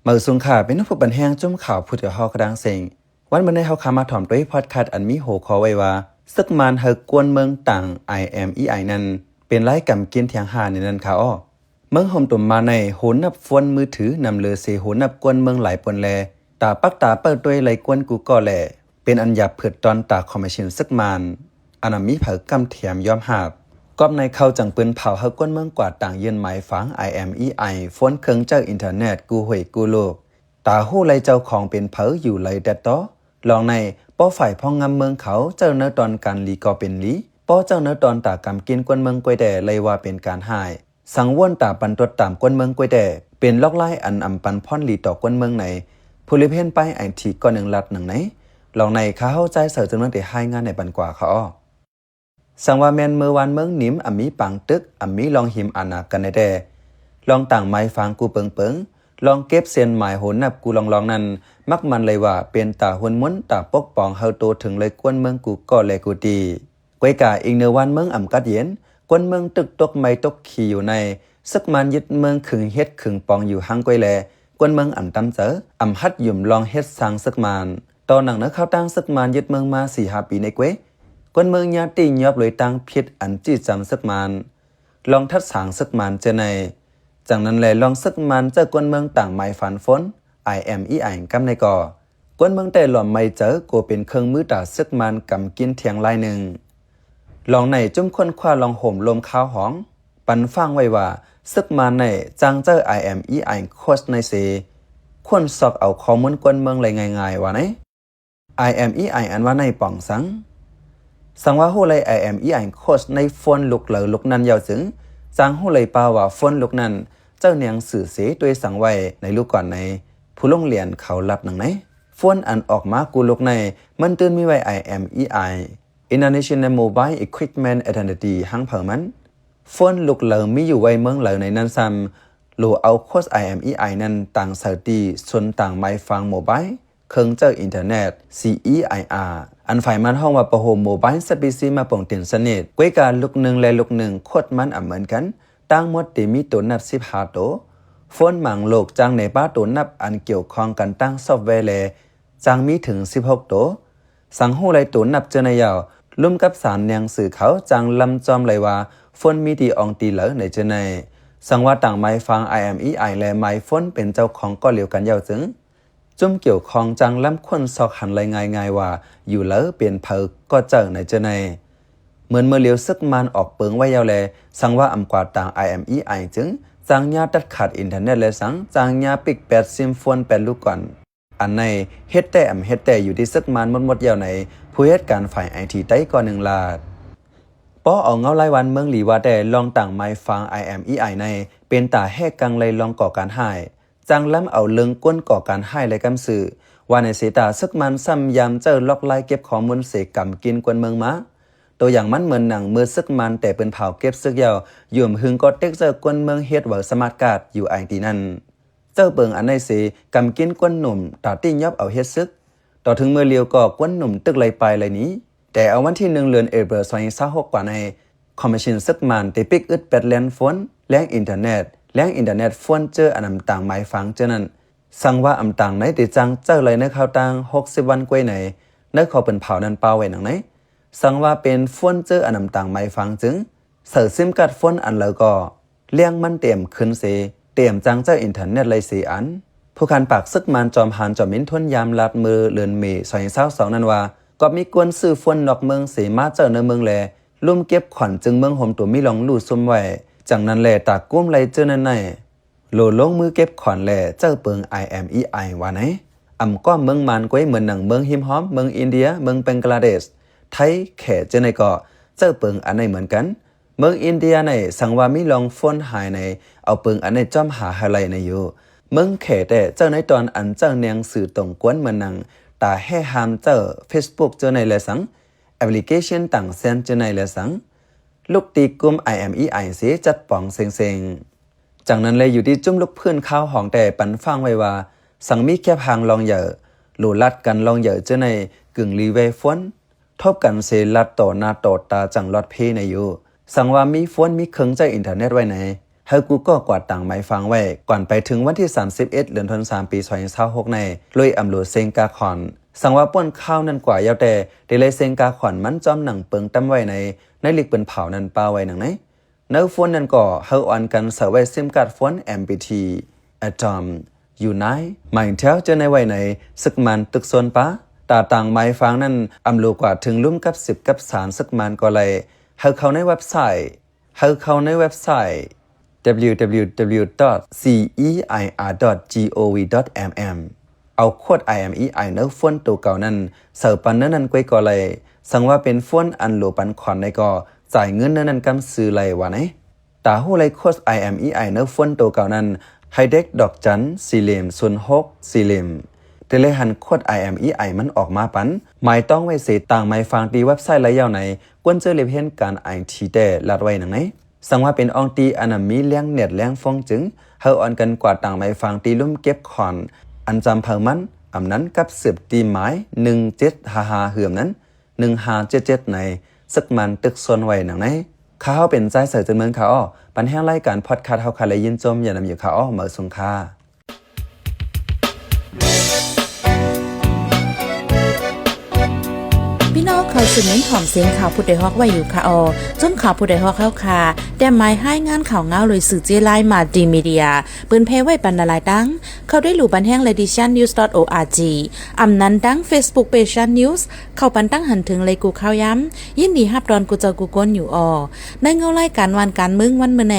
ເມີສູງຄ່າ ເປັນຜູ້ບັນແຮງຈຸ້ມຂ່າວຜູ້ເທາະກະດາງເສັງ. ວັນມື້ນີ້ເຮົາຄາມາຖອມໂຕຍພອດຄາສອັນມີຫົວຂໍ້ໄວ້ວ່າ ເສິກມານເຮີກວນເມືອງຕ່າງ IMEI ນັ້ນ ເປັນລາຍກຳກິນທຽງຫ້າໃນນັ້ນຄ່າອໍ. ເມືອງໂຮມຕຸມມາໃນໂຫນັບໂຟນມືຖືນຳເລີເສໂຫນັບກວນເມືອງຫຼາຍປົນແລ ຕາປັກຕາເປົ້າໂຕຍໄລ່ກວນກູ່ກໍແລ ເປັນອັນຢາບຜືດຕອນຕາຂອງມາຊິນເສິກມານ ອັນອຳມີເຜີກຳແຖມຍອມຮັບ. ກອບໃນເຂົາຈັ່ງປືນເຜົາເຮີກວນເມືອງກວາດຕ່າງຍື່ນໝາຍຝາງ IMEI ໂຟນເຄື່ອງໃຊ້ອິນເຕີເນັດກູ່ຫ້ວຍກູ່ລູກ ຕາຮູ້ໄລ່ເຈົ້າຂອງເປັນເຜີຢູ່ໄລ່ແຕດຕໍ່. ລອງໃນ ປໍຝ່າຍພອງງາມເມືອງເຂົາເຈົ້າເນີຕອນການຫຼີກໍເປັນຫຼີ ປໍເຈົ້າເນີຕອນຕາກຳກິນກວນເມືອງກ້ວຍແດ່ໄລ່ວ່າເປັນການຮ້າຍ ສັງວນຕາປັນຕົວຕາມກວນເມືອງກ້ວຍແດ່ ເປັນລອກລາຍອັນອຳປັນພອນຫຼີຕໍ່ກວນເມືອງໃນ ຜູ້ລິບເຫັນປ້າຍໄອທີກ້ອນໜຶ່ງລາດໜັງໃນ. ລອງໃນ ຂ້າເຮົາຈ່າຍເສີເຈີເມືອງເຕຮາຍງານໃນບັນກວາຄ່າອໍ. ສັງວ່າແມ່ນເມືອງວານເມືອງໜິມ ອຳມີປາງຕຶກ ອຳມີລອງຫິມອານາກັນໃນແດ່ ລອງຕ່າງໝາຍຝາງກູ່ເປິງເປິງ ລອງເກັບເສັ້ນໝາຍໂຫນັບກູ່ລອງໆນັ້ນ ມັກມັນໄລ່ວ່າເປັນຕາຮຸນມຸນ ຕາປົກປ້ອງເຮີໂຕເຖິງໄລ່ກວນເມືອງກູ່ກໍແລກູ່ຕີ. ກວຍກາອີງເໜືອວານເມືອງອຳກັດເຢັນ ກວນເມືອງຕຶກຕົກໄມ້ຕົກຂີຢູ່ໃນ ເສິກມານຍຶດເມືອງ ຂຶງເຮັດຂຶງປອງຢູ່ຫັ້ງກ້ວຍແລ ກວນເມືອງອຳຕຳເຈີ ອຳຫັດຫຍຸມລອງເຮັດສ້າງເສິກມານ ຕໍ່ໜັງເນີຂ່າວຕ່າງເສິກມານຍຶດເມືອງມາສີ່ຫ້າປີໃນກ້ວຍ ກວນເມືອງຍາຕິຍອບໂດຍຕ່າງຜິດອັນຈີ້ຈຳເສິກມານ ລອງທັດສາງເສິກມານເຈີໃນ. ຈັ່ງນັ້ນແລ ລອງເສິກມານເຈີກວນເມືອງຕ່າງໝາຍຝານໂຟນ IMEI ກຳໃນກໍ ກວນເມືອງແຕ່ຫຼອມໄມ້ເຈີ ໂກເປັນເຄື່ອງມືຕາເສິກມານກຳກິນທຽງລາຍໜຶ່ງ. ລອງໃນ ຈຸ້ມຄົ້ນຄວ້າລອງໂຮມລົມຄາວຫ້ອງ ປັນຟັງໄວ້ວ່າ ເສິກມານໃນຈ້າງເຈີ IMEI ໂຄດໃນເສ ຄົ້ນຊອກເອົາຂໍ້ມູນກວນເມືອງໄດ້ງ່າຍໆວ່າໃນ. IMEI ອັນວ່າໃນປ່ອງສັງ ສັງວ່າຮູ້ໄລ່ IMEI ໂຄດໃນໂຟນລຸກເລີລຸກນັ້ນຍາວຈຶ່ງ ຈັ່ງຮູ້ໄລ່ປ່າວ່າໂຟນລຸກນັ້ນ ເຈົ້າໜັງສືເສໂຕຍສັງໄວ້ໃນລຸກກ່ອນໃນ ຜູ້ລົງລຽນເຂົາລາດໜັງໃນ. ໂຟນອັນອອກມາກູ່ລຸກໃນ ມັນຕື່ນມີໄວ້ IMEI International Mobile Equipment Identity ຮັງເຜີມັນ. ໂຟນລຸກເລີມີຢູ່ໄວ້ເມືອງເລີໃນນັ້ນຊ້ຳ ໂຫຼເອົາໂຄດ IMEI ນັ້ນຕ່າງໃສ່ທີ່ສູນຕ່າງໝາຍຝາງໂມບາຍ ເຄື່ອງໃຊ້ອິນເຕີເນັດ CEIR ອັນຝ່າຍມັນຮ້ອງວ່າປະໂຫມໂມບາຍ Specimen ປອງເຕັນສະໜິດ ກວຍກາລຸກໜຶ່ງແລະລຸກໜຶ່ງໂຄດມັນອຳເໝືອນກັນ ທັງໝົດທີ່ມີໂຕນັບສິບຫ້າໂຕ. ໂຟນໝາງໂລກຈ້າງໃນປ້າໂຕນັບອັນກ່ຽວຂ້ອງກັນຕັ້ງຊອບແວແລ ຈັ່ງມີເຖິງສິບຫົກໂຕ. ສັງຮູ້ໄລ່ໂຕນັບເຈີໃນຍາວ ລວມກັບສານໜັງສືເຂົາຈັ່ງລຳຈອມໄລ່ວ່າ ໂຟນມີທີ່ອ່ອງຕີເລີໃນເຈີໃນ. ສັງວ່າຕ່າງໝາຍຝາງ IMEI ແລະໝາຍໂຟນເປັນເຈົ້າຂອງກໍລຽວກັນຍາວຈຶ່ງ ຈຸ້ມກ່ຽວຂ້ອງຈັ່ງລຳຄົ້ນຊອກຫັນໄລ່ງ່າຍໆວ່າ ຢູ່ເລີເປັນໃຜກໍເຈີໃນເຈີໃນ. ເໝືອນເມື່ອລຽວເສິກມານອອກເປິງໄວ້ຍາວແລ ສັງວ່າອຳກວາດຕ່າງ IMEI ຈຶ່ງ ຈ້າງຍາຕັດຂາດອິນເຕີເນັດແລສັງ ຈ້າງຍາປິກແປັດຊິມໂຟນແປດລູກກ່ອນ. ອັນໃນເຮັດແຕ່ອຳເຮັດແຕ່ຢູ່ທີ່ເສິກມານໝົດໆ ຍາວໃນ ຜູ້ເຮັດການຝ່າຍໄອທີໄຕ້ກໍໜຶ່ງລາດ. ປໍເອົາເງົາລາຍວັນເມືອງຫຼີວ່າແຕ່ ລອງຕ່າງໝາຍຝາງ IMEI ໃນ ເປັນຕາແຮກກັງໄລ່ລອງກໍ່ການຮ້າຍ ຈ້າງລຳເອົາເລື່ອງກົ້ນກໍ່ການຮ້າຍໄລ່ກຳຊື່ ວ່າໃນເສຕາເສິກມານຊ້ຳຢາມເຈີລອກລາຍເກັບຂໍ້ມູນເສກຳກິນກວນເມືອງມາ. ໂຕຢ່າງມັນເໝືອນໜັງເມື່ອເສິກມານແຕ່ປືນເຜົາເກັບເສິກຍາວ ຢູ່ອຳຫຶງກໍເຕັກເຈີກວນເມືອງເຮັດເວີສະມາດກາດ UID ນັ້ນ. ເຈີເປິງອັນໃນເສ ກຳກິນກວນໜຸ່ມຕາຕິຍອບເອົາເຮັດເສິກ ຕໍ່ເຖິງເມື່ອລຽວກໍກວນໜຸ່ມຕຶກໄລ່ປາຍໄລ່ໜີ. ແຕ່ເອົາວັນທີໜຶ່ງ ເດືອນເອເປີ ສອງພັນຊາວຫົກກວ່າໃນ ຄອມມາຊິນເສິກມານໄດ້ປິກອຶດແປດແລນໂຟນ ແລງອິນເຕີເນັດ ແລງອິນເຕີເນັດໂຟນເຈີອັນອຳຕ່າງໝາຍຝາງເຈີນັ້ນ. ສັງວ່າອຳຕ່າງໃນໄດ້ຈ້າງເຈີໄລ່ໃນຄາວຕ່າງຫົກສິບວັນກວ່າໃນ ໃນຂໍ້ເປີນເຜົານັ້ນປ່າວໄວ້ໜັງໃນ ສັງວ່າເປັນໂຟນເຈີອັນອຳຕ່າງໝາຍຝາງຈຶ່ງ ໃສ່ຊິມກາດໂຟນອັນເລີກໍ ແລງມັນຕຽມຄືນເສ ຕຽມຈ້າງເຈີອິນເຕີເນັດໄລ່ເສອັນ. ຜູ້ຄັນປາກເສິກມານຈອມຫານຈອມເມັນທົນຍາມລາດເມື່ອເດືອນເມ ສອງພັນຊາວສອງນັ້ນວ່າ ກໍມີກວນຊື້ໂຟນນອກເມືອງເສມາເຈີໃນເມືອງແລ ລຸ່ມເກັບຂວັນຈຶ່ງເມືອງໂຮມຕຸມມີລອງຮູ້ຊຸມໄວ້. ຈັ່ງນັ້ນແລ ຕາກຸ້ມໄລ່ເຈີນັ້ນໃນ ໂລລົງມືເກັບຂວັນແລເຈີເປິງ IMEI ວ່າໃນ. ອຳກ້ອມເມືອງມານກວຍເໝືອນໜັງເມືອງຮິມຮ່ອມ ເມືອງອິນເດຍ ເມືອງແບງກະລາເດດ ໄທ ແຂ ເຈີໃນກໍເຈີເປິງອັນໃນເໝືອນກັນ. ເມືອງອິນເດຍໃນ ສັງວ່າມີລອງໂຟນຫາຍໃນ ເອົາເປິງອັນໃນຈ້ອມຫາໃຫ້ໄລ່ໃນຢູ່. ເມືອງແຂແຕ່ເຈົ້າໃນຕອນອັນເຈົ້າແນງສື່ຕົງກວນເໝືອນໜັງ ຕາແຮ່ຫ້າມເຈົ້າ Facebook ເຈີໃນແລສັງ ແອັບພລິເຄຊັນຕ່າງແຊນເຈີໃນແລສັງ ລຸກຕີກຸ່ມ IMEI ເສຈັດປອງເຊັງໆ. ຈັ່ງນັ້ນແລ ຢູ່ທີ່ຈຸ້ມລຸກພື້ນຄາວຫ້ອງແຕ່ປັນຟັງໄວ້ວ່າ ສັງມີແຄບຫ່າງລອງໃຫຍ່ ໂລລັດກັນລອງໃຫຍ່ເຈີໃນ ກຶ່ງລີແວໂຟນ ທົບກັນເສລັດຕໍ່ໜ້າຕໍ່ຕາຈັ່ງລອດເພໃນຢູ່. ສັງວ່າມີໂຟນມີເຄື່ອງໃຊ້ອິນເຕີເນັດໄວ້ໃນ ໃຫ້ກູກໍກວາດຕາງໝາຍຟາງໄວ້ ກ່ອນໄປເຖິງວັນທີສາມສິບເອັດ ເດືອນທັນວາ ປີສອງພັນຊາວຫົກໃນ ໂດຍອຳໂຫຼເຊັງກາຂອນ. ສັງວ່າປ່ວນຄາວນັ້ນກວ່າຍາວແຕ່ ໄດ້ເລັຍເຊັງກາຂອນມັນ ຈ້ອມໜັງເປິງຕຳໄວ້ໃນ ໃນລິກປືນເຜົານັ້ນ ປະໄວ້ໜັງໃນ. ໃນໂຟນນັ້ນກໍໃຫ້ອ່ອນກັນໃສ່ໄວ້ຊິມກາດໂຟນ ເອັມ ບີ ທີ ອາດອມ ຢູໄນ ໝາຍແຖວເຈີໃນໄວ້ໃນ ຊຶກມານຕຶກໂຊນປະ ຕາຕາງໝາຍຟາງນັ້ນ ອຳໂຫຼກວ່າເຖິງລຸ່ມກັບສິບກັບສານຊຶກມານກໍໄດ້ ໃຫ້ເຂົ້າໃນເວັບໄຊ ໃຫ້ເຂົ້າໃນເວັບໄຊ www.ceir.gov.mm ເອົາໂຄດ IMEI ໃນໂຟນໂຕເກົ່ານັ້ນ ໃສ່ປັນໃນນັ້ນກ້ວຍກໍໄດ້. ສັງວ່າເປັນໂຟນອັນໂຫຼປັນຂວັນໃດກໍ ຈ່າຍເງິນໃນນັ້ນກຳຊື່ໄດ້ວ່າໃນ. ຕາຮູ້ໄລ່ໂຄດ IMEI ໃນໂຟນໂຕເກົ່ານັ້ນ ໃຫ້ເດັກດອກຈັນ ສີ່ຫຼ່ຽມ ສູນຫົກ ສີ່ຫຼ່ຽມ ເດເລຫັນໂຄດ IMEI ມັນອອກມາປັນ ໝາຍຕ້ອງໄວ້ເສຕາງໝາຍຟາງທີ່ເວັບໄຊໄດ້ຍາວໃນ ຄວນເຈີເລັບຮຽນການ ໄອທີ ແຕ່ລາດໄວ້ໜັງໃນ. ສັງວ່າເປັນອ່ອງຕີອັນນະມີແລງແນດແລງຟອງຈຶ່ງ ໃຫ້ອ່ອນກັນກວາດຕາງໝາຍຟາງທີ່ລຸ່ມເກັບຂອນ ອັນຈຳເຜີາມັນ ອຳນັ້ນກັບສືບທີ່ໝາຍ ໜຶ່ງເຈັດຫ້າຫ້າ ເຫືອມນັ້ນ ໜຶ່ງຫ້າເຈັດເຈັດ ໃນ ຊຶກມານຕຶກໂຊນໄວ້ໜັງໃນ. ຂ້າເຮົາເປັນຊາຍເສີເຈີນເມືອງ ຂ້າອໍ ປັນແຮງລາຍການພອດຄາສເຮົາ ຂ້າໄດ້ຍິນຊົມຢ່ານຳຢູ່ ຂ້າອໍ ເໝີສູງຄ່າ. ພີ່ນ້ອງເຂົ້າສູ່ເມັນຫອມເສັງຂ່າວຜູ້ດອຍຮອກໄວ້ຢູ່ຄ່າອໍ ຈຸ້ມຂ່າວຜູ້ດອຍຮອກເຮົາຄ່າ ແຕ້ມໝາຍຮາຍງານຂ່າວງາວໂດຍສື່ເຈ້ລາຍ Multimedia ເປີນແຜ່ໄວ້ປັນຫຼາຍໆຕັ້ງ ເຂົ້າໄດ້ລູກບັນແຮງ Ladies Chan News dot org ອຳນັ້ນຕັ້ງ Facebook Page Chan News ເຂົ້າປັນຕັ້ງຫັນເຖິງໄລກູ່ຂ່າວຍາມ ຍິນດີຮັບຕ້ອນກູ່ເຈົ້າກູ່ຄົນຢູ່ອໍ. ໃນເງົາລາຍການວານການເມືອງວັນມື້ໃນ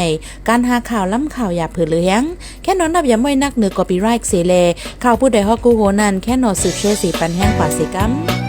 ການຫາຂ່າວລ້ຳຂ່າວຢ່າເຜີເຫຼືອແຮງ ແຄ່ນອນນັບຢາມໄວ້ນັກເໜືອ copyright ເສແລ ຂ່າວຜູ້ໃດຮອກກູ່ໂຮນັ້ນ ແຄ່ນອນສືບແຊເສປັນແຮງກວ່າເສກຳ.